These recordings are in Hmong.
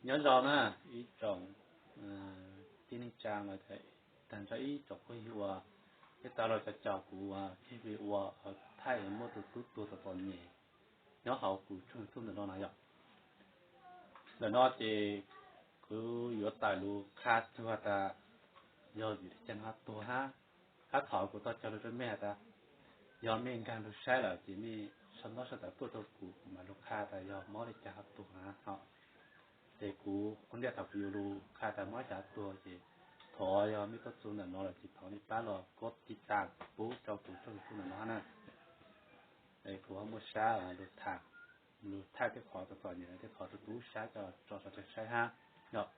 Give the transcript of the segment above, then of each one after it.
Nyob zoo na ib tsoom tib neeg tsa los tag nrho ib tsoom phooj ywg uas peb tau los caum kuv ua tib vi ua thaij muab tus tub tuag txom txom nyem nyob hauv kuv tshooj YouTube ntawm no na yom. Ntawm no ces kuv yuav tawm lus qha txog tas yog vim li cas ho tuag hab, hab thaum kuv tau cog lus rau mej has tas yog mej nkag lug saib lawm ces mej sau ntaub sau ntawv tuaj rau kuv, kuv mam lug qha tas yog mob li cas ho tuag na ho. Ces kuv ua ntej thaum kuv yuav lug qha tas mob li cas ho tuag ces thov yog mej tuaj txug ntawm no lawm ces thov nej pab los kov tiv tam pub rau kuv tshooj YouTube ntawm no na. Es kuv ho muaj sab lug tham, lug thaij tej qhov txom txom nyem, tej qhov tus tub sab tso tso rau saib hab yom.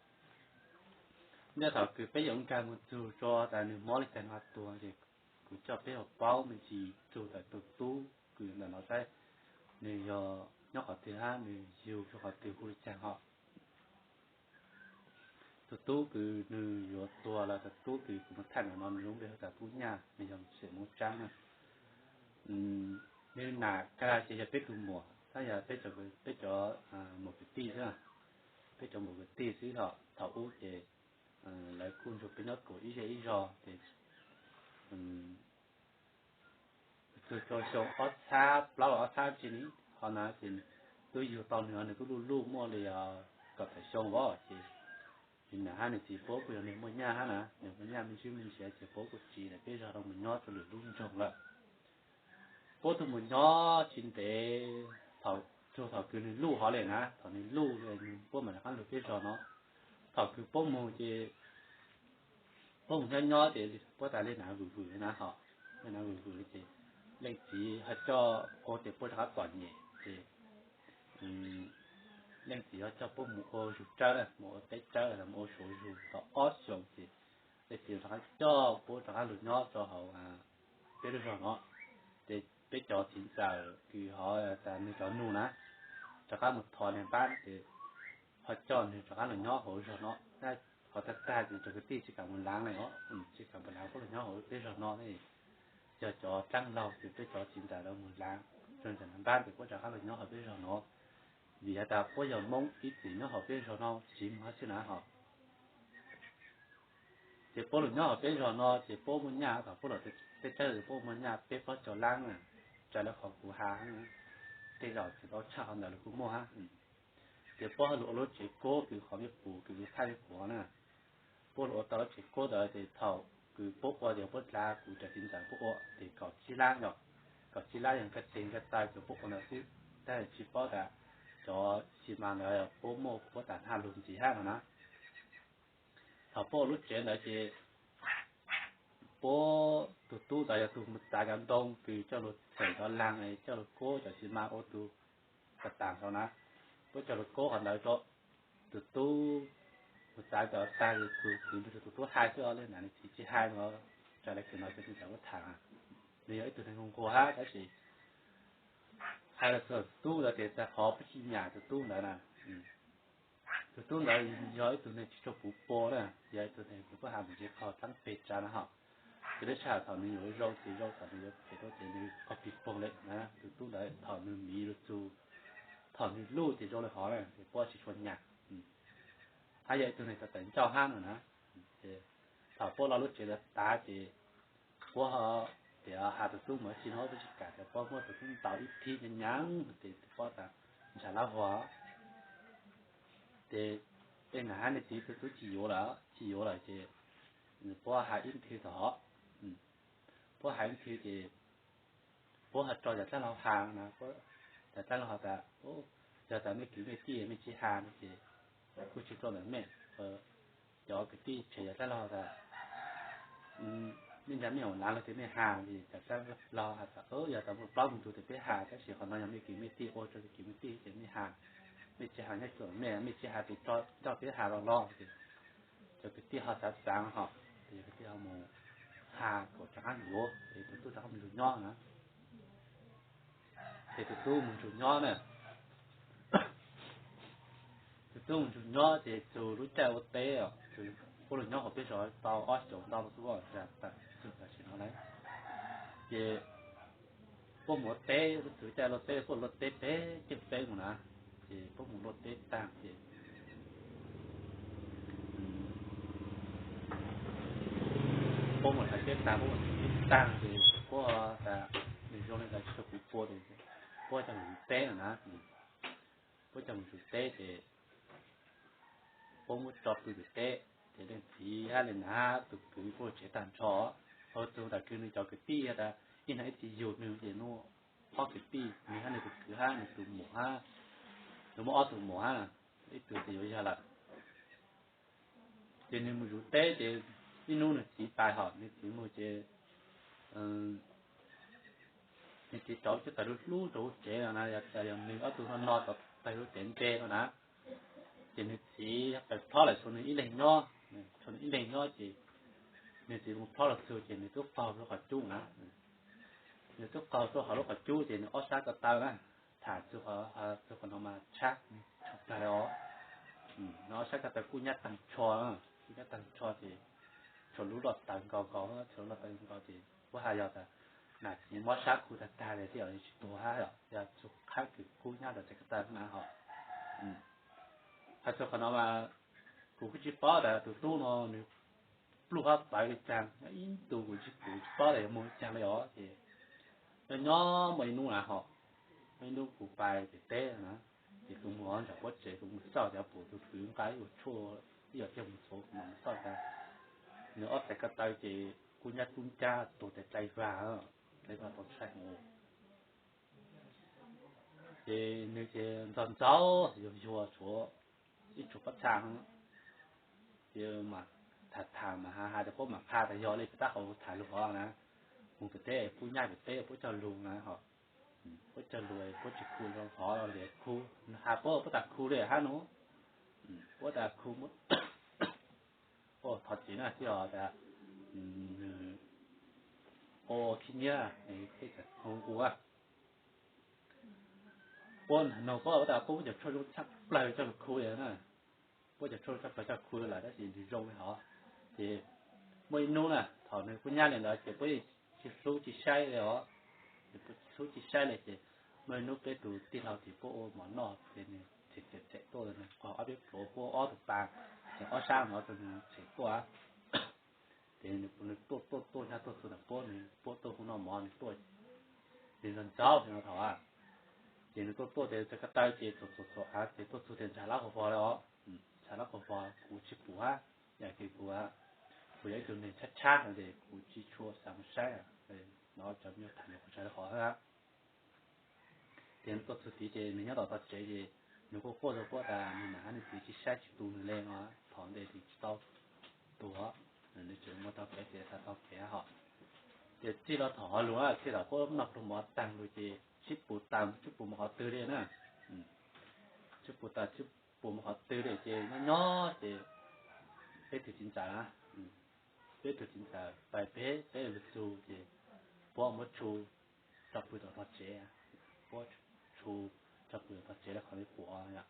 Ntej thaum kws peb yuav nkag mus txug rau tas nwg mob li cas nwg ho tuag ces kuv coj peb ua paub me ntsis txug tas tus tub kws ntawm no saib nwg yog nyob qhov twg hab nwg yug rau qhov twg hu li cas ho. Tus tub kws nwg yuav tuag los tus tub kws kuv muab thaij ntawm no nwg lub npe hu tas Tub Nyaj, nwg yog xeem Moob Tsab na. Nwg nam kag ces yog peb tug muam, tab yog peb cov muam kwv tij xwb, peb cov muam kwv tij xwb. Thaum ub ces lawv kuj nrug peb nyob kuas ib zej ib zog ces txug rau xyoo ob txhab plaub los ob txhab tsi ne, ho na ces tub yug tau nwg, nwg tub luj luj muaj li kaum tawm xyoo os ces nwg nam hab nwg txiv puab kuj yog neeg muaj nyaj hab na, neeg muaj nyaj me ntsis me ntsis ces puab kuj tsiv lawm peb zog rau mus nyob rau lwm lub nroog lawm. Puab tug mus nyob tsis ntev, thaum txug thaum kws nwg luj hov le na, thaum nwg luj nwg puab mam rov qab lug peb zog no. Thaum kws puab mus ces puab mus nyob nyob ces puab tas le nav vwm vwm na ho, le nav vwm vwm ces leej txiv ho coj, ua ces puab rov qab txom nyem ces leej txiv ho coj puab mus ua zug tsawb, mus ua teb tsawb los mus ua suav zug tau ob xyoos ces leej txiv rov qab coj puab rov qab lug nyob rau hauv peb lub zog no. Ces peb cov txiv ntxawm kws ho tas nwg cov nug na, rov qab mus thov nws npab ces ho coj nwg rov qab lug nyob hauv zog no. Ho tag tag ces cov kwv tij tsis kam mus laav le os, tsis kam mus laav puab lug nyob hauv peb zog no. Yog cov dlaab laug ces peb cov txiv ntxawm lawv mus laav rau ntawm nws npab ces puab rov qab lug nyob hauv peb zog no. Vim has tas puab yog Moob ib txwm nyob hauv peb zog no tsis mus hab xwb na ho. Ces puab lug nyob hauv peb zog no ces puab muaj nyaj, thaum puab los teb tsawb puab muaj nyaj peb plaub caug laab na, tsa le qhov kuv has, tej zaum tseem tau tshaj qhov ntawd los kuj muaj hab. Ces puab ho lug ua lub tsev kuab kws qhov mej pum kws kuv thaij mej pum na. Puab lug ua tau lub tsev kuab ntawd ces thaum kws puab ua ces puab dlaav kuv cov txiv ntxawm puab ua ces kaum tsib lab yom, kaum tsib lab yog nkag teg nkag taw ces puab ua ntawd xwb, tab sis tsis paub tas cov xi mas ntawd puab muaj puab tas nag lug ntxiv hab no na. Thaum puab ua lub tsev ntawd ces puab tus tub ntawd yog tug mus txav cov ntoo kws coj lug txheem cov laag, coj lug kuab cov xi mas ua tus tas tas nkaus na. Puab coj lug kuab qhov ntawd rau tus tub mus txav cov tag, tus txiv nrug tus tub hais xwb os, le nam nws txiv tsis hais no. Raws le kws no cov txiv ntxawm puab tham, nws yog ib tug neeg nquag nquag hab tab sis hais los txog tus tub ntawd ces txawm qhov puab tsis nyam tus tub ntawd na. Tus tub ntawd yog ib tug neeg tsis tshua puv pua na, yog ib tug neeg kws puab has mus ntsib qhov txaab peg tsav na ho. Ces lub sij hawm thaum nws yuav zoo ces zoo, thaum nws yuav phem tuaj ces nws qhov pig poog le na. Tus tub ntawd thaum nws miv lug txug, thaum nws luj ces zoo le hov na, ces puab tsis tshua nyam. Hab yog ib tug neeg tawv tawv ncauj hab no na. Ces thaum puab lo lub tsev ntawd tas ces puab ho tias has tus tub mus tsi no, puab tsis kam ces puab muab tus tub ntaus ib thib nyav nyav ces puab tas ntshav lab huas. Ces tej nam hab nws txiv tus tub tsis yuav lawm, tsis yuav lawm ces puab has ib nthwv tod, puab has ib nthwv ces puab ho tso cov dlaab laug has na, cov dlaab laug has tas, yog tas mej kwv mej tij mej tsis has no ces kuv tsis tuaj ntawm mej. Cov kwv tij tshev cov dlaab laug tas, mej nrog mej ua laav lug ces mej has, cov dlaab laug has tas, yog tas muaj plaub moog tug ces peb has, tab sis qhov no yog mej kwv mej tij ua rau kwv mej tij ces mej has, mej tsis has nyob txug mej, mej tsis has ces nrog peb has los los ces cov kwv tij ho xav xaav ho, ces cov kwv tij ho mus has kom rov qab yuav ces tus tub rov qab mus nrug nyob na. Ces tus tub mus nrug nyob na, tus tub mus nrug nyob ces txug lub caij ua teb, puab lug nyob hauv peb zos tau ob xyoos ntau xwb, txug tam sim no lawm. Ces puab mus ua teb, txug caij luaj teb puab luaj teb peb ceeb peb mus na, ces puab mus luaj teb taag ces tag, puab ua tug tub tag ces puab tas nws zoo li ntawd tsis tau kuv pua ces puab coj mus zuv teb no na. Puab coj mus zuv teb ces puab muab tso pw pem teb ces leej txiv hab leej nam hab tus kwv puab tsev tag nrho. Ho tus ntawm kwv nws cov kwv tij tas ib hnub ib txhis yug nws ces nws ob kwv tij, nws hab nws tus kwv hab nws tus muam hab, nws muaj ob tug muam hab, ib tug ces yuav yog lawm. Ces nws mus zuv teb ces ib hnub nws txiv pais hom nws txiv mus ces nws txiv rauv cov tawg hlub hlub rau hauv tsev no na, yog nws ob tug no no tawg hlub tsev nte no na. Ces nws txiv tawm plhob lawm tshuav nws ib leeg nyob, tshuav nws ib leeg nyob ces nws txiv mus plhob los txug ces nws twb qaug lub qhov cub na. Nws twb qaug tuaj hauv lub qhov cub ces nws ob sab ko taw na, tham txug qhov no mas tshab tshaj plawg li os. Nws ob sab ko taw kub nyab tag nrho, kub nyab tag nrho ces tshuav lub loj tawv nkaus nkaus, tshuav lub loj tawv nkaus ces puab has yog tas nam txiv mob sab khu tag tag li thiab tsis tuag hab, yog txug qhab kws kub nyab rau txhais ko taw na hos. Hais txug qhov no mas kuv kuj tsis paub tas tus tub no nws pluj hab pawv li caag, ib ntu kuv tsis, kuv tsis paub tas yog moog li caag li os. Ces nyob nyob muaj ib hnub na hos, muaj ib hnub kuv pais pem teb na, ces kuv mus nram puab tsev kuv mus xauj tas puas tus kwv nqa ib ua tshuaj ib yam tiag mus txhuv, kuv mam mus xauj tas nws ob txhais ko taw ces kub nyab tub ncab tuag tes dlai vag, dlai vag tau tshais mus. Ces nws ces ntxaug ntxaug yuag yuag tshuav ib tsuag pob txha, ces mas tham tham mas has has tas puab mam qha tas yog li peb tab qhov tham lug hov na, mus pem teb puab nyab pem teb puab cog lug na hos, puab cog lug puab tsis khu zoo hov li khu, has puab puab tas khu li hab nus, puab tas khu muab thov txim na tij os tas nws ua khib nyiab, hu ua puab nug puab tas puab muab cov tshuaj zoo tshaj plawg coj lug khu li na, puab cov tshuaj tshaj plawg coj khu lawm tab sis nws zoo li hov. Ces muaj ib hnub na thaum nws kub nyab li ntawd ces puab yeej tsis hlub tsis saib li os, ces puab tsis hlub tsis saib li ces muaj ib hnub peb tus tij laug ces puab ua mov noj ces nws txham txham tuaj nws qog ob peb pluav puab ob tug pas, ces ob sab mov rau nws txham tuaj. Ces nws tuaj tuaj tuaj nyab tuaj txug ntawm puab, nws puab tuaj hu noj mov nws tuaj, nws ntxaug ntxaug no thaum, ces nws tuaj tuaj ces txhais ko taw ces txhuam txhuam txhuam av ces tuaj txug ces ntshai lab qhuav vog li os, ntshai lab qhuav vog kuv tsis pum hab, yam kws kuv, kuv yog ib tug neeg tshab tshab no ces kuv tsis tshua xav mus saib, no cov me nyuam tham nyuam qhuav tshaj li qhov hab. Ces nws tuaj txug tid ces nws nyob tom tog tsev ces nws kuj quaj rau puab tas nws nam hab nws txiv tsis saib tsis tu nws li no, thov ntej nws tsis tau tuag, nws tseem muaj tau kev ces xav tau kev hos. Ces txij los thaum hov lug txij thaum puab noj pluag mov taag lug ces tsis pum tas tsis pum mus qhov twg li na, tsis pum tas tsis pum mus qhov twg li ces nyob nyob ces peb tug txiv ntxawm, peb tug txiv ntxawm pais peb, peb lug txug ces puab muab tshu tso pw tom tog tsev, puab tshu tso pw tom tog tsev li qhov li puam yom.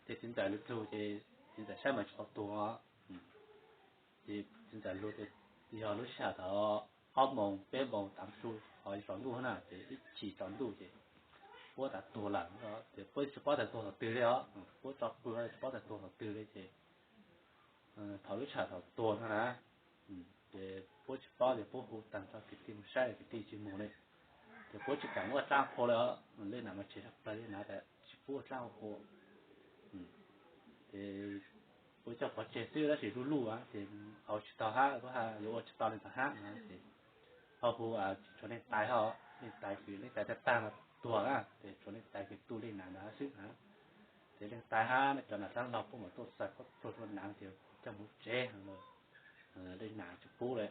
Ces txiv ntxawm lug txug ces txiv ntxawm saib mas tsis tau tuag, ces txiv ntxawm lug ces yog lub sij hawm thaum ob moos peb moos tav su hov tsaus ntuj na ces ib chim tsaus ntuj ces puab tas tuag lawm, ces puab tsis paub tas tuag thaum twg li os, puab tso pw tsis paub tas tuag thaum twg li ces thaum lub sij hawm thaum tuag no na, ces puab tsis paub ces puab hu taag tso kwv tij mus saib kwv tij tsis mus li, ces puab tsis kaam ua dlaab qhua li os, leej nam mas tseg tshaj plawg li na tas tsis pub ua dlaab ua qhua. Ces puab coj pov tseg xwb tab sis luj luj ces ua tsis tau hab, puab has yuav ua tsis tau li ntawd hab no ces ho hu, tsis tshuav leej tais hab, leej tais kws leej tais tag tag mas tuag na ces tshuav leej tais kws tu leej nam ntawd hab xwb na. Ces leej tais hab cov nam dlaab laug puab mam tuaj txais puab tug nam ces coj mus tsev, leej nam tsis pub li.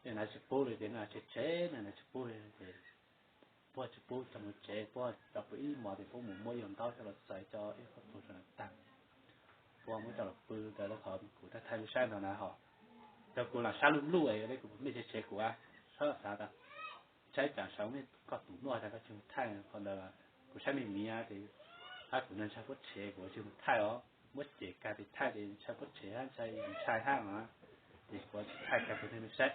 Leej nam tsis pub li ces nam tseg tseg, leej nam tsis pub li ces puab tsis pub coj mus tsev, puab coj pw ib hmos ces puab mus muab ib yam ntaub coj los txais coj ib qhov txuag rau nam taag. Puab muab coj los pw ntawd qhov kuv thaij thaij lub saib ntawd na hos. Cov kuv lam saib luj luj es kuv mej tsev tsev kuv sab xav tas saib tsam saum mej koj tus muaj tas koj tsis mus thaij qhov ntawd, kuv saib me miv ces hab kuv ntshai puab tshev kuv tsis mus thaij os, muab cem kag tes thaij ces ntshai puab tshev hab ntshai ntshai hab mas, ces kuv tsis thaij kag tus neeg mej saib.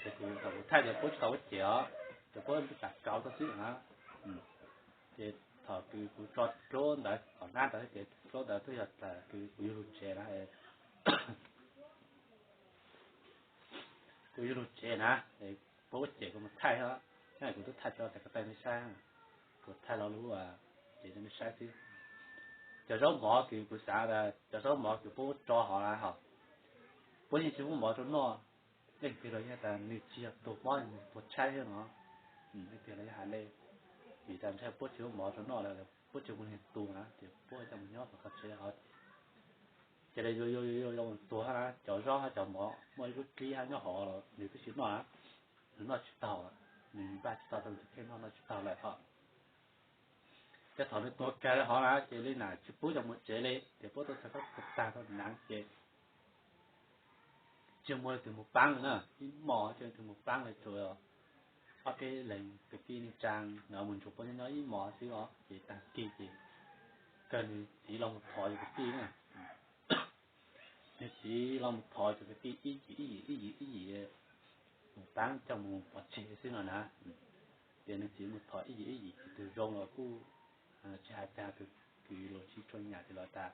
Ces kuv thaum kuv thaij ces puab tsis tau muab cem os, ces puab tas kauv tau xwb na. Ces thaum kws kuv tso dluab ntawd tom nab ntawd ces dluab ntawd twb yog tas kws kuv yuav lug tsev na, Kuv yuav lug tsev na, puab cem kuv mus thaij os, kuv twb thaij tso tas ko taw nej saib, kuv thaij lo lub tsev rau nej saib xwb. Cov zaub mov kws kuv xav tas cov zaub mov kws puab tso hov na hos, puab yeej tsis muab mov rau noj, leej twg los yog tas nws tsis yog tuag mob nws puas tshaib thiab no, leej twg los yog hais le, vim tas ntshe puab tsis muab mov rau noj lawm, puab tsis muaj leej twg tua na ces puab coj mus nyob tom qhov tsev hov. Ces li yuav yuav yuav yuav mus tuag na, cov zaub hab cov mov muaj ib lub dlib hab nyob hov los nws twb tsis noj na, nws noj tsis taug, nws npaj tsis tau rau nws tus kheej noj, noj tsis taug lawm hos. Ces thaum nws tuag kag li hov na ces li nam tsis pub coj mus tsev li ces puab tuaj txog koj tag rau naav ces tsis muaj leej twg mus paab li na, ib hmos tsis muaj leej twg mus paab li, tsuas ob peb leeg kwv tij neej tsaa no mus nrug puab nyob nyob ib hmos xwb os, ces tag kis ces kawg nws txiv los mus thov yus kwv tij na. Nws txiv los mus thov cov kwv tij ib yim ib yim ib yim ib yim mus paab coj mus pov tseg xwb no na. Ces nws txiv mus thov ib yim ib yim, tus zoo los kuj tsis has cas, tus kws los tsis tshua nyam ces los tas,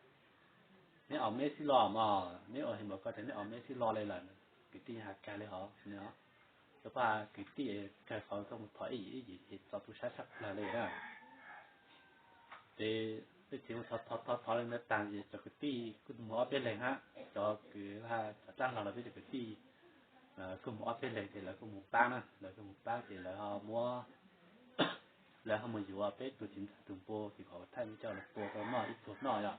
neb ob meb xwb los mog, neb ua heev npaum ko tas neb ob meb xwb los li lawm, kwv tij has kag li hov. Rau pab kwv tij kawg qhov tuaj mus thov ib yim ib yim ces txaus tu sab tshaj plawg li na. Ces tej txiv mus thov thov thov li ntawd taag ces cov kwv tij kuj mus ob peb leeg hab, cov kws cov dlaab laug los peb cov kwv tij kuj mus ob peb leeg ces lawv kuj mus paab na, lawv kuj mus paab ces lawv ho muab, lawv ho mus yuav peb tug txiv ntxawm tus npua ces kom thaij me coj los tua rau noj ib pluag noj yom.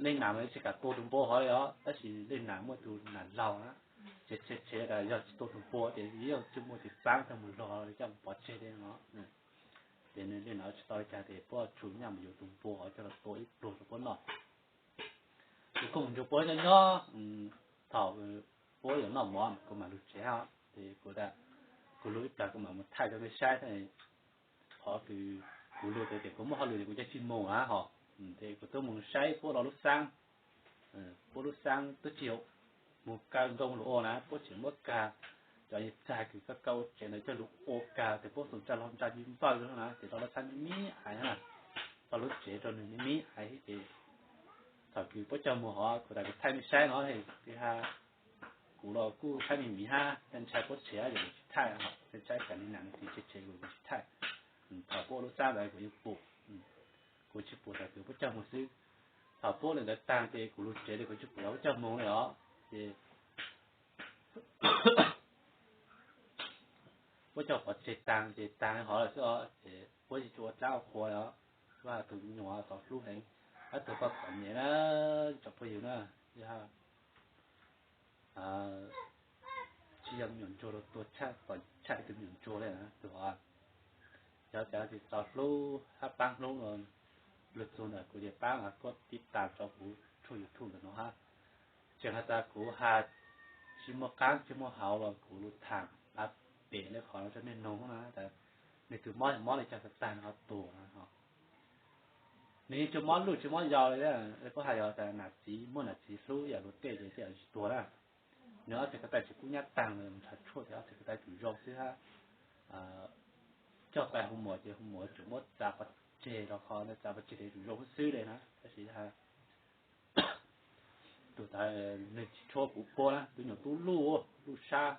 Leej nam mas tsis kam tua tus npua hov li os, tab sis leej nam muaj tus nam laug na, tseg tseg tseg tas yog tsis tua tus npua ces yeej tsis muaj tus paab coj mus lug li, coj mus pov tseg li no. Ces nws li no tsis tau li cas ces puab tshum nyaj mus yuav tus npua hov coj los tua ib pluag rau puab noj. Ces kuj mus nrug puab nyob nyob, thaum puab yuav noj mov kuv mam lug tsev hab, ces kuv, kuv lug ib plag kuv mam mus thaij rau nej saib. Qhov kws kuv lug tsev ces kuv muaj hauj lwm ces kuv cia tsis mus na hos, ces kuv twb mus saib puab lub xaab, puab lub xaab twb tsis mus kaw nroo lug ua na, puab tseem muab kag cov txag kws kaw kaw ua tsev ntawd coj lug ua kag ces puab xum tsa log ntsa npawj npawj na ces rau lub xaab me me ais na, rau lub tsev rau nws me me ais ces thaum kws puab coj mus hov kuv tas kuv thaij nej saib no, tsis has kuv los kuj thaij me miv hab, ntshai puab tshev ces kuv tsis thaij, ntshai tsam li nam nws tsis tshev ces kuv tsis thaij. Thaum puab lub xaab ntawd kuv yeej pum, kuv tsis pum thaum kws puab coj mus xwb. Thaum puab li ntawd taag ces kuv lug tsev li kuv tsis pum puab coj mus li os ces puab coj pov tseg taag ces taag hov lawm xwb os, ces puab yeej tsis ua dlaab ua qhua os. Vaj tug me nyuam txaus hlub heev, hab tug poj tom nyem na, tsoom phooj ywg na, yog tsis yog me nyuam ntsuag los tuag tshaj, tshaj ib tug me nyuam ntsuag li na tug hov. Yog cas tsis txaus hlub hab paab hlub los lug txug ntawm kuv ces paab kuj tib tas rau kuv tshuaj YouTube ntawm no hab. Tseem has tas kuv has tsis muaj qaab tsis muaj hauv los kuv lug thaam a pem li qhov no rau nej noog na, tas nws tug mob mob li cas tag tag nws ho tuag na. Nws yeej tsis mob luj tsis mob yau li, puab has yog tas nam txiv muaj nam txiv hlub yam luag tej ces tej zaum tsis tuag na. Nws ob txhais ko taw tsis kub nyab taag los nrhav tshuaj ces ob txhais ko taw tseem zoo xwb hab. Coj pais hu mos ces hu mos tseem muab txav pov tseg rau qhov ntawd, txav pov tseg ces tseem zoo xwb li na, tab sis tus tod nws tsis tshuav kuv puab na, tus nyuam tub luj, luj sab,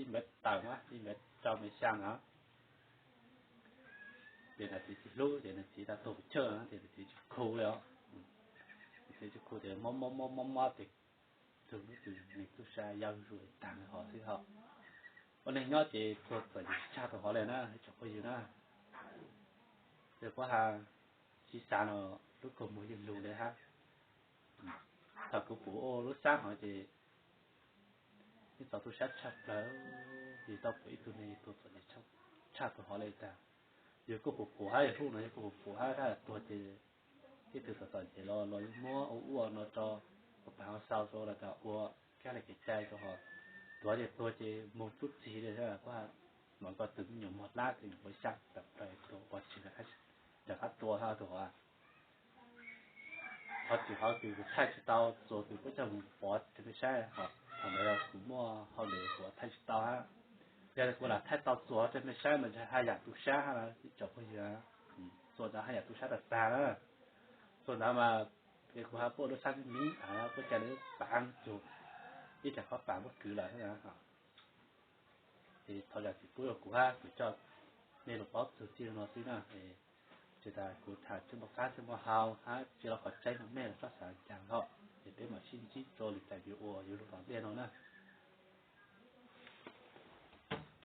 ib mev tawm mas ib mev rau mev xyaa na. Ces nam txiv tsis hlub ces nam txiv tas tuag pes tsawg na ces nam txiv tsis khu li os. Nam txiv tsis khu ces mob mob mob mob mob ces tug lub tug neeg tub sab yau zuj zus taag hov xwb hos. Ua neeg nyob ces tuag txom nyem tshaj tug hov li na tsoom phooj ywg na. Ces puab has sib xav no lub kua muag yeej lug li hab. Thaum kuv pum ua lub xab hov ces yeej txaus tu sab tshaj plaws, yog tau pum ib tug neeg tuag txom nyem tshaj tug hov li tag. Yog kuj pum pum hab yog hnub no yog kuj pum pum hab tuag ces ib tug txom txom nyem los los yeej muab ua ua no rau pag xaus rau los tas ua kab li kev cai rau hov. Tuag ces tuag ces moog tub txig li, puab mas koj tug me nyuam muag hlab tug nyuam muag xyaa tas plaws tuag ua tsi rov qab tua hab tug hov. Qhov twg hov kws kuv thaij tsis tau txuas kws puab coj mus pov rau nej saib, thaum ntawd kuv muaj hauj lwm kuv thaij tsis tau hab. Yog kuv lam thaij tau txuas rau nej saib mas haj yam tu sab hab tsoom phooj ywg, txuas ntawd haj yam tu sab tag tag na. Txuas ntawd mas Es kuv hab puab lub sab me me, puab ca le pam tug, ib tsam qhov pam muab kwv lawm. Es thov zam txim pub rua kuv hab kuv coj mej lug paub txug txij nuav xwb na. Tsis tas kuv tham tsis muaj qab tsis muaj hau hab tsis los qhov tseeb no mej los txhob xav cas lawm, es peb mam sib ntsib rua lwm daim video yuav lug tom ntej no na.